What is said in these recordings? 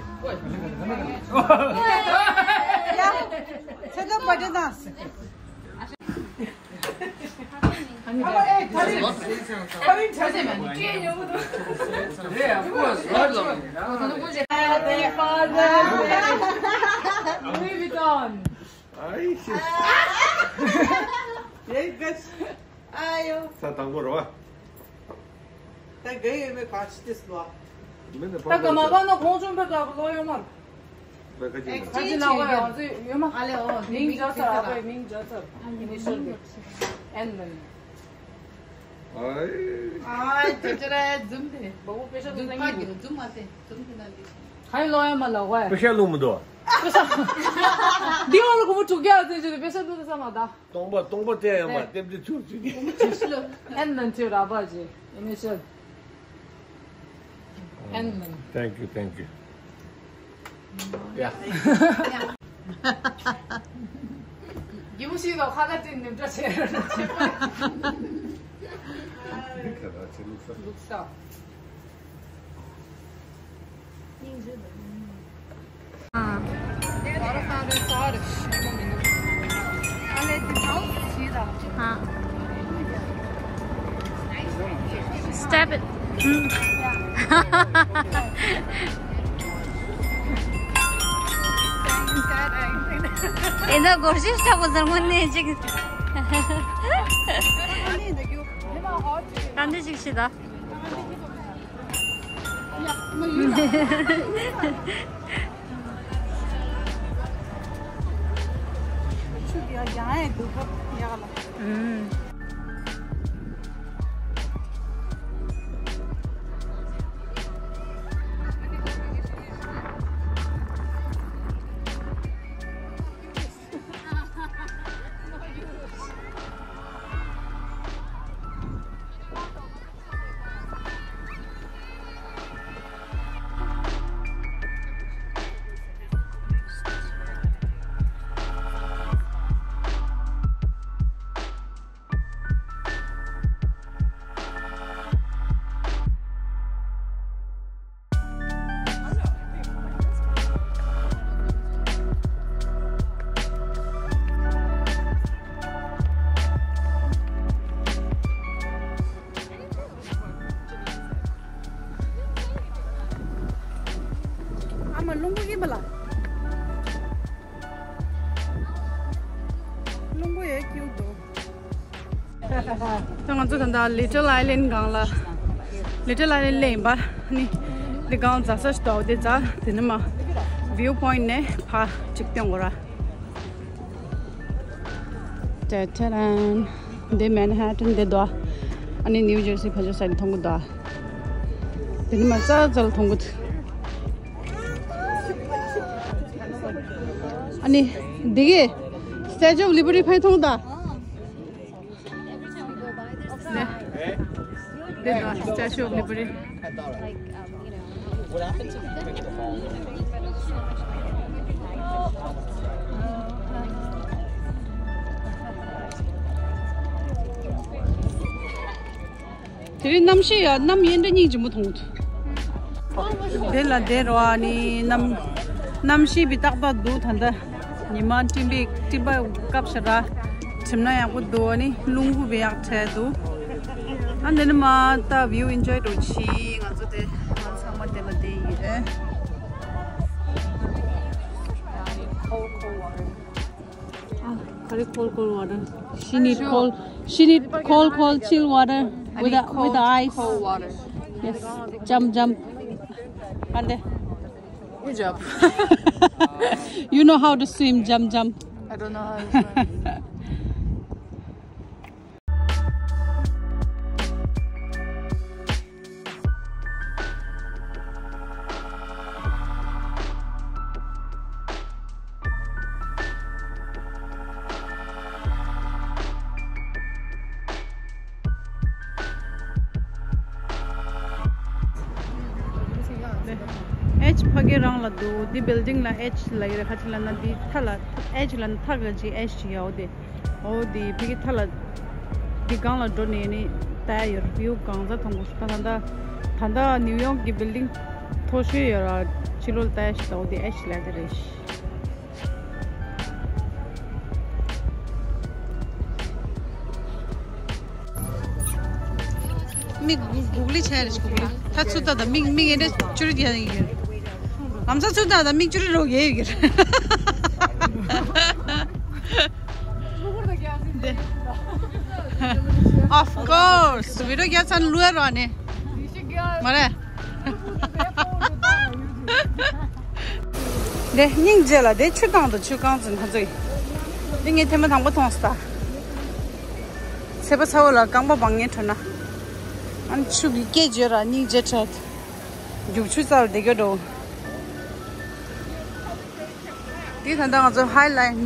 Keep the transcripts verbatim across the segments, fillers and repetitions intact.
ཡ། ཚེ་སྐབས་བཀའ་དྲིན་དང་། Happy Father's Day. Louis Vuitton. ཨ་ཡོ། ས་དང་པོ་རེད་བ། ད་ག་ཡོད་མེད་ག་ཅི་ཏེ་སློ། མི་ནི་ད་ག་མ་པ་ན་ཁོང་ཚོ་འདི་ད་ག་ལོ་ཡོད་མ་རེད། ད་ག་ཅི་ཡོད། ཁ་ཅི་ལ་བ་ཡང་ཚོ་ཡོད་མ། ཨ་ལེ་ཨོ། མིང་བརྗོད་ཚར། ཨ་ཕའི་མིང་བརྗོད་ཚར། ཨ་ནི་ཤོར་ཏེ། ཨེན་མན། ཨའི། ཨ་དེ་ཅི་རེད་འཛུམ་དེ། བ་བོ་པེ་ཤ་འཛུམ་ལ་ཡིན། འཛུམ་མ་ཟེར། འཛུམ་དེ་ན་འདི། ཧའི་ལོ་ཡ་མ་ལ་བ། པེ་ཤ་ལུང་མི་འདུག། འདི་འོ་ལ་གོ་བོ་དྲུག་བརྒྱ་ཟེར་གྱི་པེ་ཤ་འདུག་ས་མ་ད། སྟོང་པ་སྟོང་པ་དེ་ཡང་མ་ལྟེབ་ཀྱི་ཚུར་ཚུར་གྱི། ཨེན་མན་ཚུར་ར་བ་ཇི། ཨེ་མི་ཤལ། ཨེན་མན། Thank you, thank you. ཡ། གི་མོ་ཤི་དོ་ཁ་ཁ་ཏིན་ནིམ་ཏྲ་ཆེ་ར་ཆེ། ལུགས་ས། ལུགས་ས། Stop it. ཨེ་ན་སྒོར་གཞས་ཆགས་པ་ཟེར་མོ་ནས་ཅིག་ད་འདི་ཅིག་ཤི་ད། ཆུ་ཡ་ཡང་ཡ་འདུག་ག་ཡག་ལ། ཨུམ། ཨ་མ་རླུང་བུ་ཡིན་པ་ལ། རླུང་བུ་ཡོད་ཀྱི་འདུག། ད་ང་ཚོ་ད་ལྟ་Little Island སྒང་ལ། Little Island སླེབས་ཡིན་པ། ནི་འདི་སྒང་འཛེག་ས་ཞིག་འདུག། དེ་འཛེག་དེ་ནས་མར་view point ནས་ཕར་ཅིག་སྟོན་དགོས་ར། ཏེ་ཏེ་རན། འདི་Manhattan འདི་འདུག། ཨ་ནི་New Jersey ཕར་ཕྱོགས་སའི་མཐོང་གི་འདུག། དེ་ནས་མར་ཙག་ཙག་མཐོང་གི་འདུག། ཨ་ནི་འདི་གི་Statue of Liberty ཕར་མཐོང་གི་འདུག། འདི་འདུག། Statue of Liberty། དེ་རིང་གནམ་གཤིས་ཡ་གནམ་ཡན་འདྲ་སྙིང་རྗེ་མོ་མཐོང་གི་འདུག། དེ་ལ་དེ་རུ་ཨ་ནི་གནམ་གནམ་གཤིས་པའི་ཏག་ཏག་འདུག། ད་ལྟ་ཉི་མ་སྤྲིན་པའི་སྤྲིན་པ་སྐབས་ཤིག་ར། གྲིབ་ནག་ཡག་པོ་འདུག། ཨ་ནི་རླུང་བུ་བི་ཡག་འཕྲད་འདུག། ཨ་འདི་ནི་མ་ད་view enjoy འགྲོ་ཆི། ང་ཚོ་དེ་ང་ཚང་མ་དེ་ལ་བསྡད་ཡིན་རེད། Ah, very cold, cold water. She need cold, she need cold, cold, chill water with the, with the ice. Cold water. Yes, jump, jump. And then, good job. You know how to swim, jump, jump. I don't know how to swim. H ཕ་གི་རང་ལ་འདུག་འདི་building ལ་H ལབ་ཀྱི་རེད། ཁ་ཅིག་ལབ་ན་འདི་མཐའ་ལ་H ལབ་ན་མཐའ་ག་ཅིག་H ཅིག་ཡོད་དེ། འོ་འདི་ཕ་གི་མཐའ་ལ་འདི་སྒང་ལ་འགྲོ་ནས་ནི་ལྟ་ཡ་ཡོད་རེད། view གང་ས་མཐོང་གི་རེད། ད་ད་ད་ད་ད་ནིའུ་ཡོག་གི་building མཐོ་ཤོས་ཡོད་ར། ཕྱི་ལོགས་ལ་ལྟ་ཡ་ཞིག་འདུག་འོ་འདི་H ལབ་ཀྱི་རེད། མིག་གུག་ལི་ཆེ་རེ་གུག་ལི་ཐ་ཚུ་ད་ད་མིག་མིག་ཨེ་འདྲ་ཅུ་རི་རྒྱ་ཡིན་གྱི། ལམ་ས་ཚུ་ད་ད་མིག་ཅུ་རི་རོ་གེ་ཡོད་གྱི། Of course. བི་ཌི་ཡོ་རྒྱག་ཚར་ན་ལུས་རོགས་ནི་མ་རེད། དེ་སྙིང་རྗེ་ལ་དེ་ཆུ་བཏང་དང་ཆུ་རྐང་ཚོ་ང་ཚོ་ཡིན། དེ་ངས་ཐེངས་མ་དང་པོ་མཐོང་ས། ཚད་པ་ཚ་བོ་ལ་རྐང་པ་སྦང་ངན་འཕྲོད་ན། ཨ་ནི་ཆུ་གི་སྐད་བརྗོད་ར་སྙིང་རྗེ་འཕྲད། རྒྱུག་ཆུ་རྩ་ལ་བསྡད་རྒྱུ་འགྲོ། དེ་ད་ལྟ་ང་ཚོ་High Line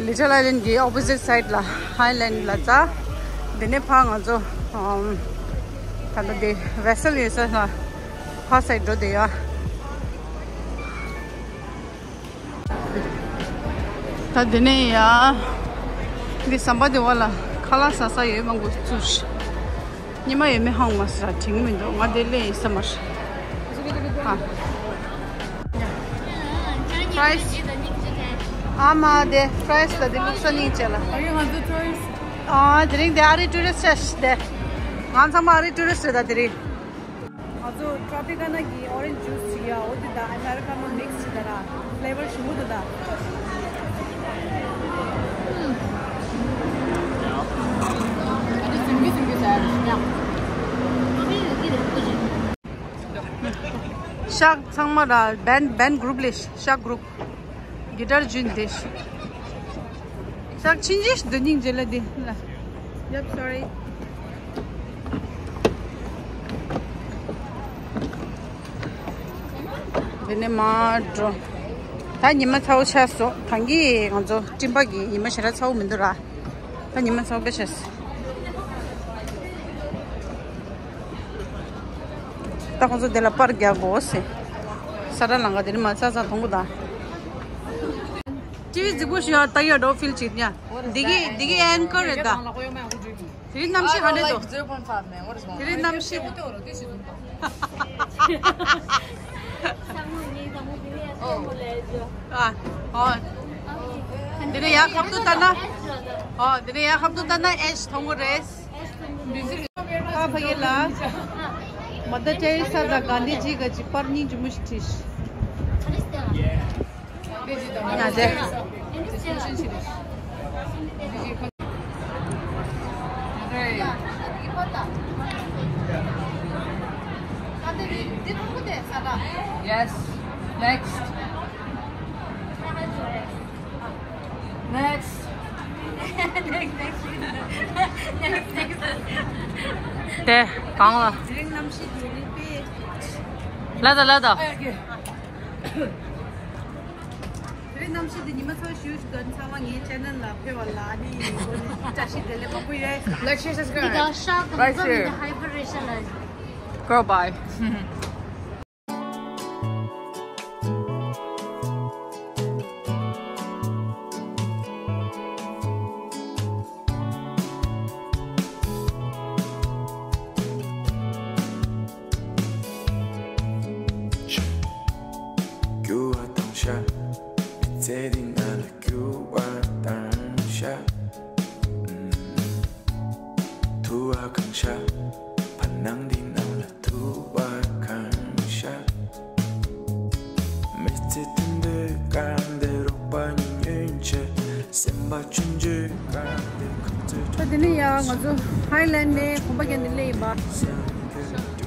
Little Island གི་opposite side ལ་High Line ལ་འཛེགས། དེ་ནས་ཕར་ང་ཚོ་ཨམ་ད་ལྟ་དེ་vessel ཡོད་ས་ལ་ཕར་side འགྲོ་བསྡད་ཡོད། ད་དེ་ནས་ཡ་འདི་ཟམ་པ་དེ་བ་ལ་ཁ་ལག་ཟ་ས་ཡོད་མང་པོ་ཚུར། ཉི་མ་ཡོད་མེད་ཧང་མ་སི་ར་དྲན་གྱི་མི་འདུག་ང་དེ་སླེབས་ཡིན་ས་མ་རེད། ཧ། Fries. ཨ་མ་དེ་fries ལ་དེ་བླུགས་ས་སྙིང་རྗེ་ལ། ཨ་ཡོ་ང་ཚོ་tourist. ཨ་དེ་རིང་དེ་ཨ་རི་tourist ཆགས་ཤིག་དེ། ང་ཚང་མ་ཨ་རི་tourist རེད་ད་དེ་རིང་། ང་ཚོ་Tropicana གི་orange juice ཅིག་ཡ། འོ་དེ་དང་Americano mix ཅིག་དང་ར། Flavor ཞིམ་པོ་འདུག་ད། ཤག་ཚང་མ་ར་band band group ལས་ཤག group. Guitar ཇུན་དེ་ཤག་ཕྱིན་ཅི་འདི་སྙིང་རྗེ་ལ་དེ་ལ། Yep, sorry. དེ་ནས་མར་འགྲོ། ད་ཉི་མ་ཚ་བོ་ཆགས་སོང་། ད་གིན་ང་ཚོ་སྤྲིན་པ་གི་ཉི་མ་ཞེ་དྲག་ཚ་བོ་མི་འདུག་ར། ད་ཉི་མ་ཚ་བོ་དཔེ་ཆགས་སོང་། ད་ཁོང་ཚོ་དེ་ལ་པར་རྒྱག་དགོས་ཟེར། ས་ཁྲ་ལང་ག་དེ་ནི་མ་ཚ་ཚ་མཐོང་གི་ད། ཊི་ཝི་རྫིག་པོ་ཞིག་ཡང་ལྟ་ཡ་འགྲོ་ཕིལ་བྱེད་ཉ། འདི་གི་འདི་གི་anchor རེད་ད། དེ་རིང་གནམ་གཤིས་ག་འདྲ་འདུག Zero point five, man. What is going on? དེ་རིང་གནམ་གཤིས། ཨ། ཨོ། འདི་ནས་ཡར་ཁ་ཐུག་ལྟ་ན། ཨོ། འདི་ནས་ཡར་ཁ་ཐུག་ལྟ་ན་H མཐོང་གི་རེད། ཨ་ཕ་གི་ལ། Mother Teresa དང་གྷན་དྷི་ཇི་ག་ཅིག་པར་སྙིང་རྗེ་མོ་ཞིག་བྲིས། ཡ་ཟེ། Yes. Next. Next. དེ་གང་ལ། དེ་རིང་གནམ་གཤིས་དེ་རིང་དཔེ། ལ་ད་ལ་ད། དེ་རིང་གནམ་གཤིས་དེ་ཉི་མ་ཚ་བོ་ཞེ་པོ་ཞིག་འདུག་ཚང་མ་ངའི་channel ལ་ཕེབས་པ་ལ་ཨ་ནི་བཀྲ་ཤིས་བདེ་ལེགས་མང་པོ་ཡོད། Like, share, subscribe. འདི་ག་ཤག་དང་Right འཛོམས་here. ཡིན་ཧའི་པར་རེ་ཤ་ལ། Girl, bye. རྒྱུ་བ་དང་ཤ། མི་ཚེ་འདི་ང་ལ་རྒྱུ་བ་དང་ཤ། ཐུ་བ་གང་ཤ། བར་སྣང་འདི་ནང་ལ་ཐུ་བ་གང་ཤ། མི་ཚེ་དུད་འགྲོའི་སྐར་འདི་རོགས་པ་ཉིད་ཉོན་ཆེ། སེམས་པ་ཆུང་ཆུང་གང་དེ་ཁོ་ཚོའི་ད་དེ་ནས་ཡང་ང་ཚོ་ཧའི་ལན་ནས་གོམ་པ་རྒྱག་ནས་སླེབས་ཡིན་པ།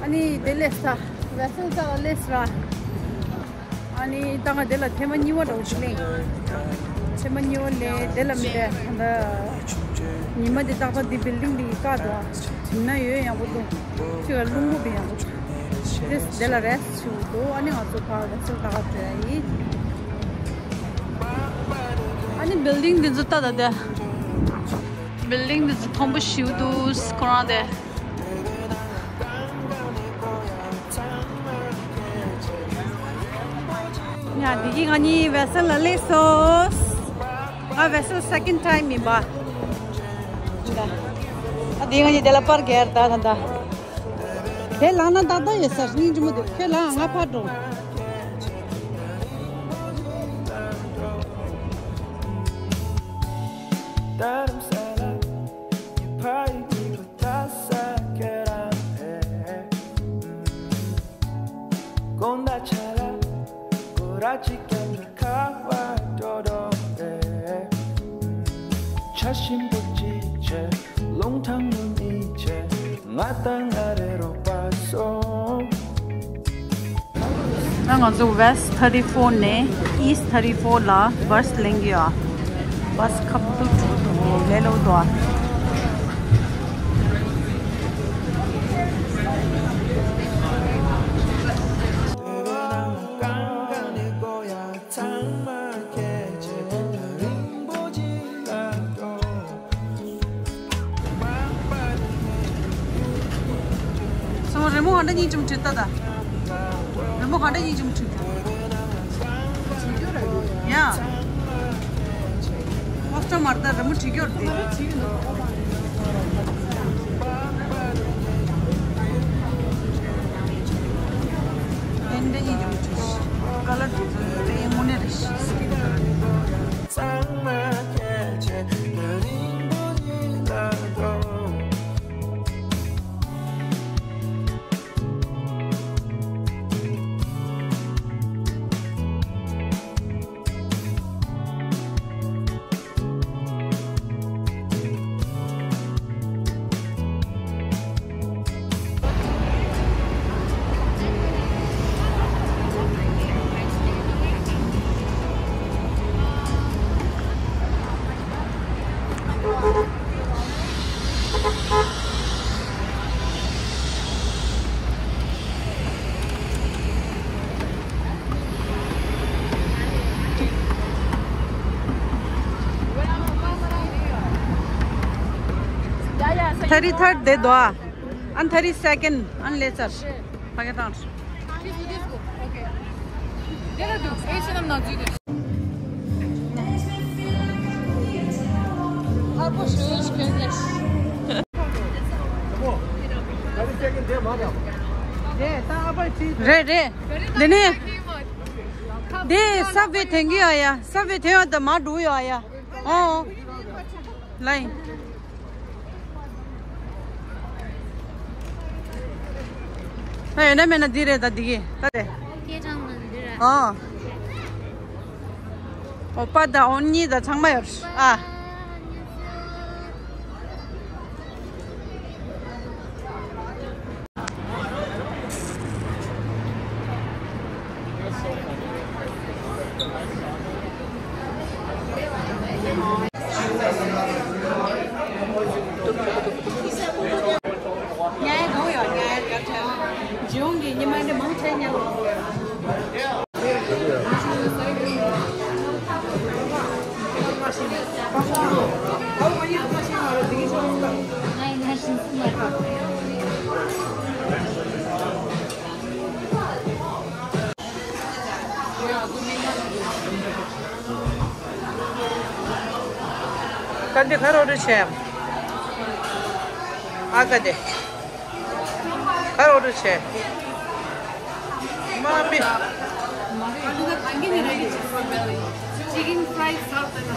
ཨ་ནི་དེ་སླེབས་ས་vessel ས་ལ་སླེབས་ར། ཨ་ནི་ད་ང་དེ་ལ་ཐེངས་མ་གཉིས་པ་འདྲ་བོ་ཞིག་སླེབས། ཐེངས་མ་གཉིས་པ་སླེབས་དེ་ལ་མི་འདྲ་ད་ཉི་མ་དེ་ཏག་ཏག་དེ་building དེ་གི་བཀག་འདུག་གྲིབ་ནག་ཡོད་ཡག་པོ་འདུག་ཁྱི་ག་རླུང་བུ་བི་ཡག་པོ་འདུག་དེ་དེ་ལ་rest ཞུ་འདུག་ཨ་ནི་ང་ཚོ་ཕར་vessel ད་ག་འགྲོ་ཡ་ཡིན། ཨ་ནི་building འདི་ཚོ་ལྟ་ད་དེ། building འདི་ཚོ་མཐོན་པོ་ཞེ་པོ་འདུག་ཁོ་རང་དེ། ཡ་འདི་གི་ང་གཉིས་vessel་ལ་སླེབས་སོང་། ང་vessel་second time་ཡིན་པ། ད་འདི་ང་གཉིས་དེ་ལ་པར་སྒེར་ད་ད་ད། དེ་ལངས་ན་ཏག་ཏག་ཡོད་ས་སྙིང་རྗེ་མོ་འདུག་ཁྱོད་ལངས་ང་ཕར་འགྲོ། ད་ང་ཚོ་West thirty four་ནས་East thirty four་ལ་bus་ལེན་གྱི་ཡོད། bus་ཁ་ཐུག་ལས་ལོ་དོ། སོ་རི་མོ་ག་འདྲ་གཉིས་ཅུང་བྲིས་ད་ད། རི་མོ་ག་འདྲ་གཉིས་ཅུང་བྲིས། ཡ། ཧོ་སྟོ་མར་ད་རི་མོ་བྲིས་ཀྱོར་དེ། དེ་འདྲ་གཉིས་ཅུང་བྲིས། ཀ་ལར་དེ་ཚོ་དེ་དངོས་གནས་རེད། Thirty third དེ་དོ། ཨ་ནི་thirty second ཨ་ནི་ལེ་ཚར། ཕ་གི་བཏང་། རེད་རེད། འདི་ནི། འདི་Subway་ཐོན་གྱི་ཡོད་ཡ། Subway་ཐོན་ཡོད་ད་མ་འགྲོ་ཡོད་ཡ། ཨོ། ལའི། ད་ཡོད་ན་མེད་ན་འདི་རེད་ད་འདི་གི་ད་རེད། སྐད་གྲགས་མ་འདི་རེད། ཨོ། ཨོ་པ་ད་ཨོ་གཉིས་ད་ཚང་མ་ཡོད་ཨ། ཀ་འདི་ཁ་རོ་རུ་ཆེ། ཨ་ཀ་འདི། ཁ་རོ་རུ་ཆེ། མ་མི། Chicken fried south and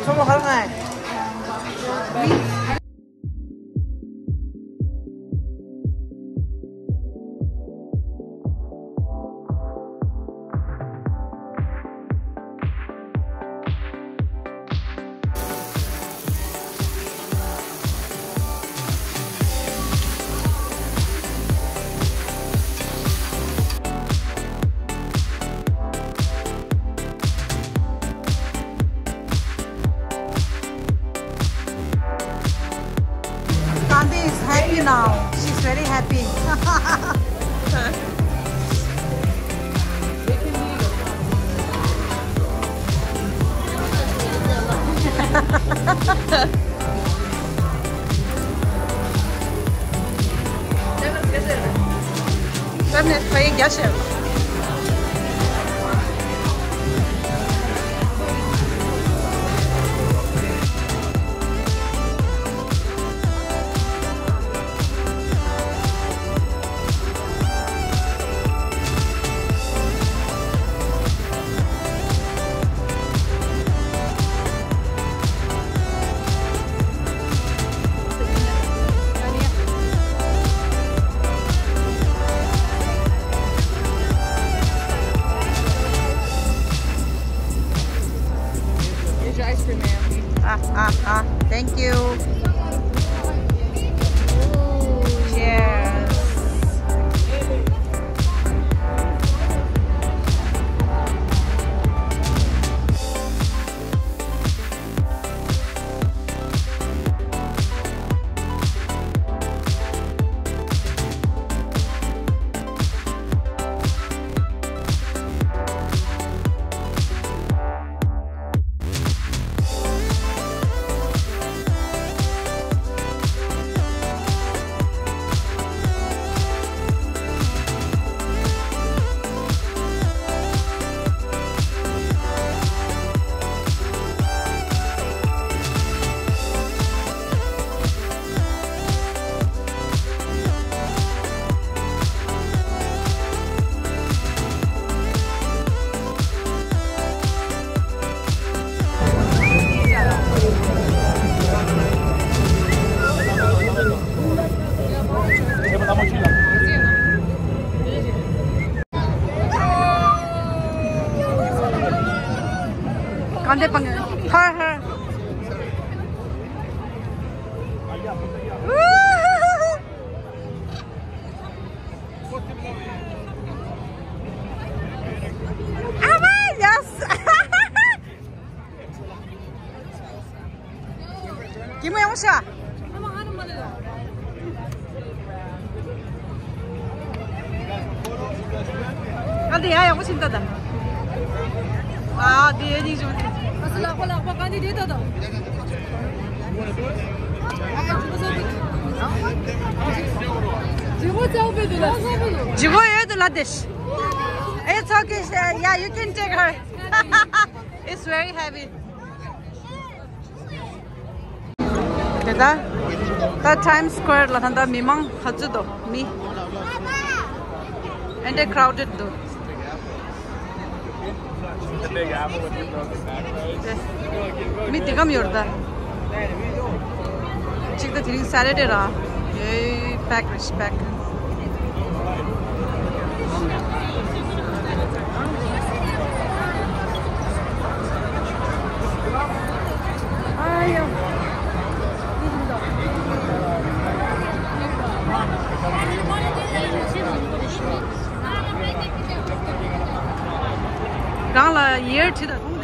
ཚོགས་ཧར་ངའི། Kandi is happy now. She's very happy. ས་གནས་ཕ་ཡི་རྒྱ་ཆེ། Here's your ice cream, ma'am. Ah, ah, ah. Thank you. Cheers. གང་དེ་པང་ཧར་ཧར། ཨ་མ་ཡ། གད་མོ་ཡང་ཤ། ཨ་འདི་ཡ་ཡག་པོ་ཕྱིན་ད་ད། ཨ་འདི་ཡ་གཉིས་བྱུང་། ཨ་སི་ལག་པ་ལག་པ་ག་འདི་འདི་ད་ད། ཇི་གོ་ཡོད་དུ་ལ་དེ། It's okay. Yeah, you can take her. It's very heavy. དེ་ད་ད་Times Square ལ་ད་ལྟ་མི་མང་ག་ཚོད་འདུག་མི། ཨེ་འདྲ་crowded འདུག་མི་དེ་གམ་ཡོད་ད། གཅིག་ད་དེ་རིང་Saturday ར། ཡེ་pack རེད་pack། རང་ལ་ཡེར་ཁྲི་དང་།